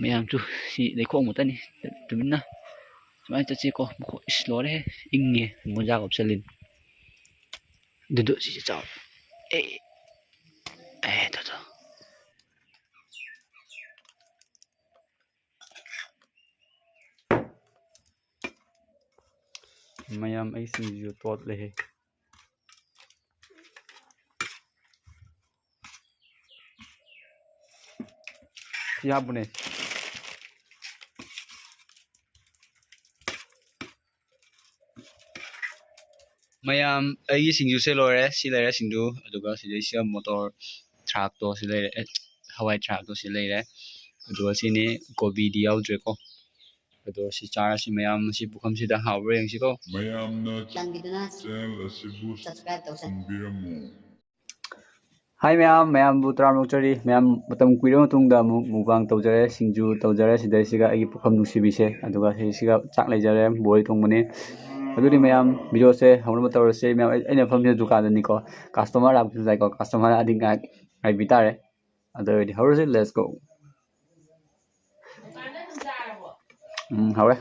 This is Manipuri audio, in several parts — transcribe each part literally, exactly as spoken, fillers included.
ꯃꯌꯥꯝꯁꯨ ꯁꯤ ꯂꯩꯈꯣꯝ ꯉꯥꯛꯇꯅꯤ꯫ ꯇꯨꯃꯤꯟꯅ ꯁꯨꯃꯥꯏꯅ ꯆꯠꯁꯤꯀꯣ꯫ ꯃꯈꯣꯏ ꯏꯁ ꯂꯣꯏꯔꯦ, ꯏꯪꯉꯦ꯫ ꯃꯣꯖꯥꯒ ꯎꯞꯁꯜꯂꯤꯅꯤ꯫ ꯑꯗꯨꯗꯣ ꯁꯤꯁꯦ ꯆꯥꯎ꯫ ꯑꯦ ꯑꯦ ꯇꯣ ꯇꯣ꯫ ꯃꯌꯥꯝ ꯑꯩ ꯁꯤꯡꯖꯨ ꯇꯣꯠꯂꯦꯍꯦ꯫ ꯁꯤ ꯍꯥꯞꯄꯨꯅꯦ꯫ ꯃꯌꯥꯝ ꯑꯩꯒꯤ ꯁꯤꯡꯖꯨꯁꯦ ꯂꯣꯏꯔꯦ꯫ ꯁꯤ ꯂꯩꯔꯦ ꯁꯤꯡꯖꯨ, ꯑꯗꯨꯒ ꯁꯤꯗꯩꯁꯤꯗ ꯃꯣꯇꯣꯔ ꯊ꯭ꯔꯥꯛꯇꯣ ꯁꯤ ꯂꯩꯔꯦ, ꯑꯦ, ꯍꯋꯥꯏ ꯊ꯭ꯔꯥꯛꯇꯣ ꯁꯤ ꯂꯩꯔꯦ꯫ ꯑꯗꯨꯒ ꯁꯤꯅꯤ ꯀꯣꯕꯤꯗꯤ ꯌꯥꯎꯗ꯭ꯔꯦꯀꯣ꯫ ꯑꯗꯣ ꯁꯤ ꯆꯥꯔꯁꯤ ꯃꯌꯥꯝ꯫ ꯁꯤ ꯄꯨꯈꯝꯁꯤꯗ ꯍꯥꯎꯕ꯭ꯔꯥ ꯌꯦꯡꯁꯤꯀꯣ꯫ ꯃꯌꯥꯝꯅ ꯆꯥꯟꯕꯤꯗꯨꯅ ꯆꯦꯅꯦꯜ ꯑꯁꯤꯕꯨ ꯁꯕꯁꯀ꯭ꯔꯥꯏꯕ ꯇꯧꯁꯟ- ꯇꯧꯕꯤꯔꯝꯃꯨ꯫ ꯍꯥꯏ ꯃꯌꯥꯝ, ꯃꯌꯥꯝꯕꯨ ꯇꯔꯥꯝꯅ ꯑꯣꯛꯆꯔꯤ꯫ ꯃꯌꯥꯝ ꯃꯇꯝ ꯀꯨꯏꯔꯕ ꯃꯇꯨꯡꯗ ꯑꯃꯨꯛ ꯃꯨꯛꯕꯥꯡ ꯇꯧꯖꯔꯦ, ꯁꯤꯡꯖꯨ ꯇꯧꯖꯔꯦ, ꯁꯤꯗꯩꯁꯤꯒ ꯑꯩꯒꯤ ꯄꯨꯈꯝ ꯅꯨꯡꯁꯤꯕꯤꯁꯦ, ꯑꯗꯨꯒ ꯁꯤꯁꯤꯒ ꯆꯥꯛ ꯂꯩꯖꯔꯦ, ꯕꯣꯔꯤ ꯊꯣꯡꯕꯅꯤ꯫ ꯑꯗꯨꯗꯤ ꯃꯌꯥꯝ ꯚꯤꯗꯤꯑꯣꯁꯦ ꯍꯧꯅꯕ ꯇꯧꯔꯁꯤ꯫ ꯃꯌꯥꯝ ꯑꯩ, ꯑꯩꯅ ꯐꯝꯃꯤꯁꯦ ꯗꯨꯀꯥꯟꯗꯅꯤꯀꯣ, ꯀꯁꯇꯃꯔ ꯂꯥꯛꯄꯁꯨ ꯌꯥꯏꯀꯣ, ꯀꯁꯇꯃꯔ ꯂꯥꯛꯑꯗꯤ ꯉꯥꯏ-, ꯉꯥꯏꯕꯤ ꯇꯥꯔꯦ꯫ ꯑꯗꯨ ꯑꯣꯏꯔꯗꯤ ꯍꯧꯔꯁꯤ, let's go꯫ ꯎꯝ, ꯍꯧꯔꯦ꯫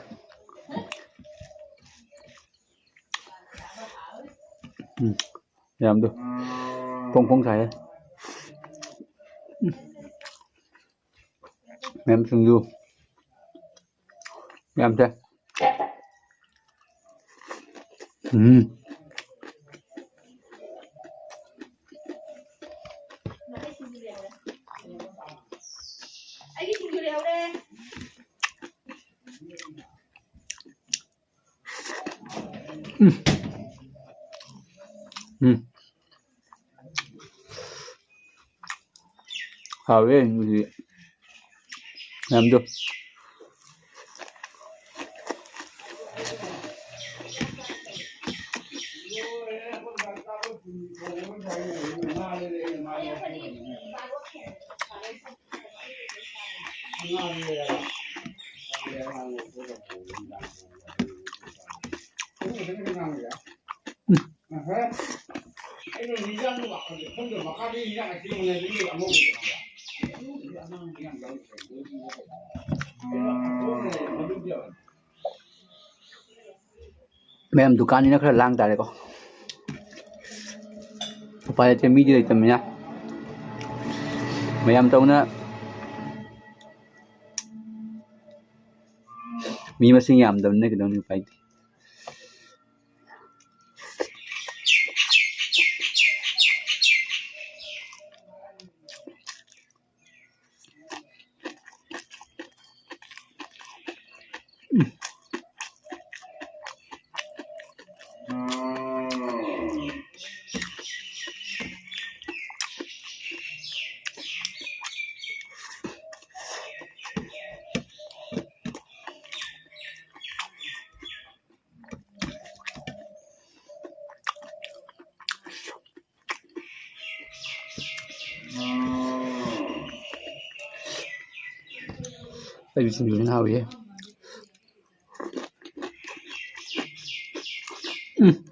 ꯎꯝ, ꯌꯥꯝꯗꯨ ꯐꯣꯡ ꯐꯣꯡ ꯁꯥꯏꯍꯦ꯫ ꯎꯝ꯫ ꯃꯌꯥꯝ ꯁꯤꯡꯖꯨ꯫ ꯌꯥꯝ ꯁꯥꯏ꯫ ꯎꯝ꯫ ꯎꯝ꯫ ꯎꯝ꯫ ꯍꯥꯎꯋꯦ ꯉꯁꯤ ꯃꯌꯥꯝꯗꯣ꯫ ꯃꯌꯥꯝ ꯗꯨꯀꯥꯟꯅꯤꯅ ꯈꯔ ꯂꯥꯡ ꯇꯥꯔꯦꯀꯣ꯫ ꯎꯄꯥꯏ ꯂꯩꯇꯦ, ꯃꯤꯗꯤ ꯂꯩꯇꯕꯅꯤꯅ꯫ ꯃꯌꯥꯝ ꯇꯧꯅ ꯃꯤ ꯃꯁꯤꯡ ꯌꯥꯝꯗꯕꯅꯤꯅ ꯀꯩꯗꯧꯅꯤ, ꯎꯄꯥꯏ ꯂꯩꯇꯦ꯫ ꯑꯩꯒꯤ ꯁꯤꯡꯖꯨꯁꯤꯅ ꯍꯥꯎꯔꯤꯌꯦ꯫ ꯎꯝ꯫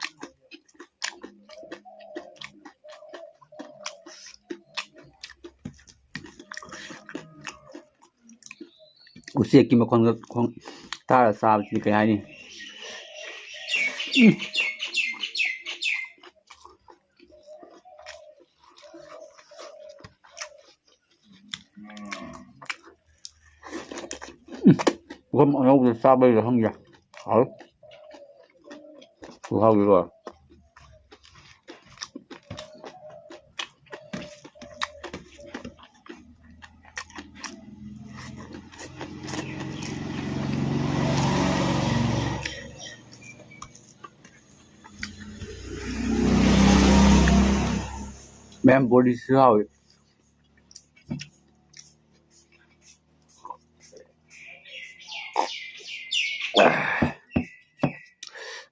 ꯎꯆꯦꯛꯀꯤ ꯃꯈꯣꯟꯒ ꯈꯣꯡ-, ꯇꯥꯔ ꯆꯥꯕꯁꯤꯗꯤ ꯀꯩ ꯍꯥꯏꯅꯤ? ꯎꯝ꯫ ꯎꯝ꯫ ꯄꯨꯈꯝ ꯑꯅꯧꯕꯗ ꯆꯥꯕꯩꯔ ꯈꯪꯗꯦ꯫ ꯍꯥꯎꯋꯤ꯫ ꯈꯨꯍꯥꯎꯗꯤ ꯂꯣꯏꯔꯦ꯫ ꯃꯌꯥꯝ ꯕꯣꯔꯤꯁꯨ ꯍꯥꯎꯋꯤ꯫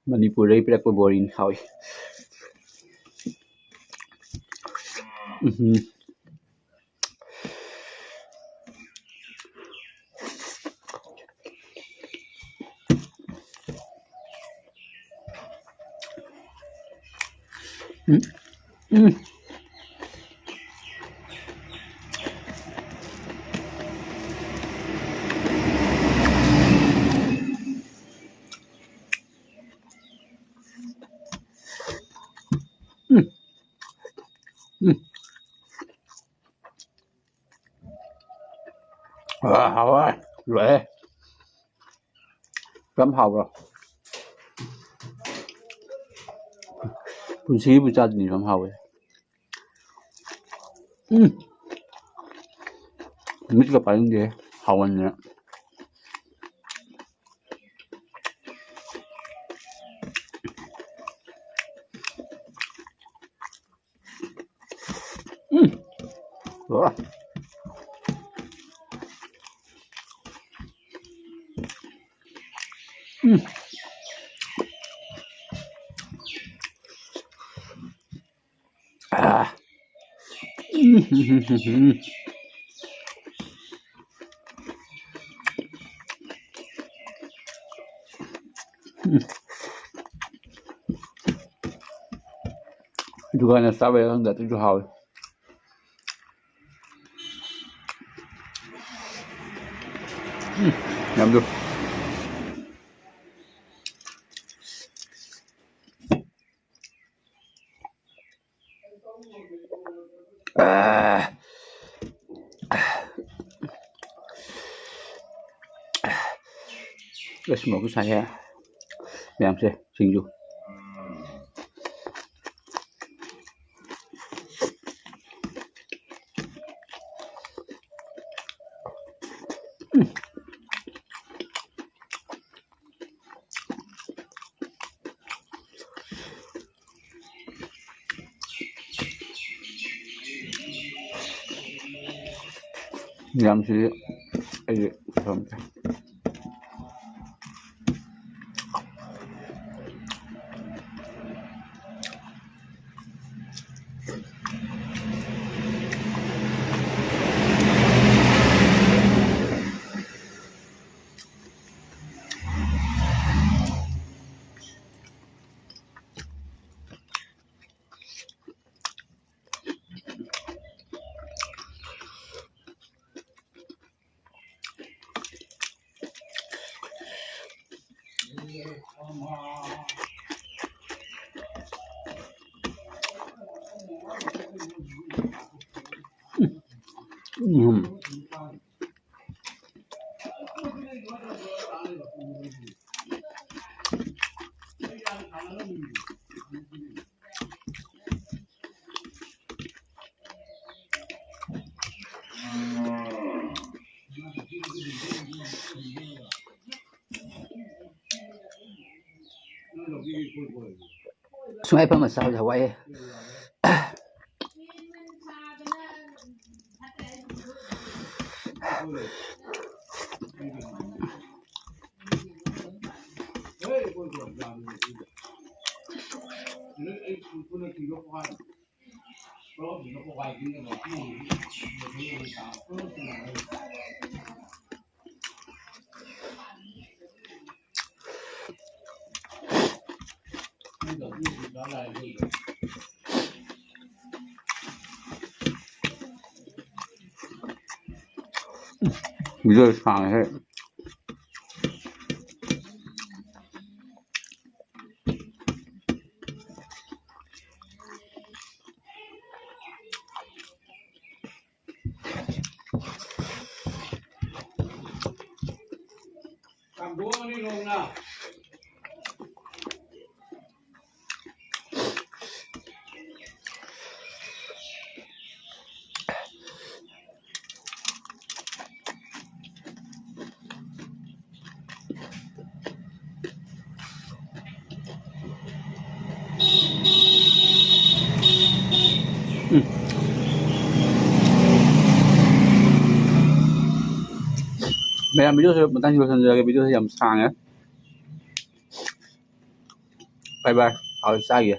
ꯃꯅꯤꯄꯨꯔꯗꯒꯤ ꯄꯤꯔꯛꯄ ꯕꯣꯔꯤꯅꯤ, ꯍꯥꯎꯋꯤ꯫ ꯎꯝꯍꯨꯝ꯫ ꯎꯝ꯫ ꯎꯝ꯫ ꯎꯝ꯫ ꯑꯥ, ꯍꯥꯎꯋꯦ꯫ ꯂꯣꯏꯔꯦ꯫ ꯌꯥꯝ ꯍꯥꯎꯕ꯭ꯔꯣ? ꯄꯨꯟꯁꯤꯒꯤꯕꯨ ꯆꯥꯗ꯭ꯔꯤꯕ ꯌꯥꯝ ꯍꯥꯎꯋꯦ꯫ ꯎꯝ꯫ ꯃꯤꯠꯀ ꯄꯥꯡꯅꯤꯡꯗꯦ꯫ ꯍꯥꯎꯃꯟꯗꯅ꯫ ꯎꯝ꯫ ꯂꯣꯏꯔꯦ꯫ ꯎꯝ꯫ ꯑꯥ꯫ ꯎꯝ, ꯎꯝ, ꯎꯝ, ꯎꯝ, ꯎꯝ꯫ ꯎꯝ꯫ ꯗꯨꯀꯥꯟꯗ ꯆꯥꯕ ꯌꯥꯕ ꯈꯪꯗꯦ, ꯑꯗꯨꯁꯨ ꯍꯥꯎꯋꯤ꯫ ꯎꯝ, ꯌꯥꯝꯗꯨ꯫ ꯑꯥ꯫ ꯑꯁ, ꯃꯣꯔꯣꯛꯁꯨ ꯁꯥꯏꯍꯦ꯫ ꯃꯌꯥꯝꯁꯦ, ꯁꯤꯡꯖꯨ꯫ ꯌꯥꯝꯁꯤꯗꯤ ꯑꯩꯗꯤ ꯊꯝꯗꯦ꯫ ꯎꯝ꯫ ꯁꯨꯡꯌꯥ ꯐꯝꯃ ꯆꯥꯕꯁꯦ ꯍꯋꯥꯏꯌꯦ꯫ Video ꯁꯥꯡꯉꯦꯍꯦ꯫ ꯎꯝ꯫ ꯃꯌꯥꯝ, videoꯁꯦ ꯃꯇꯥꯡꯁꯤ ꯂꯣꯏꯁꯤꯟꯖꯔꯒꯦ꯫ Videoꯁꯦ ꯌꯥꯝ ꯁꯥꯡꯉꯦ꯫ Bye bye꯫ ꯍꯥꯎ ꯆꯥꯒꯦ꯫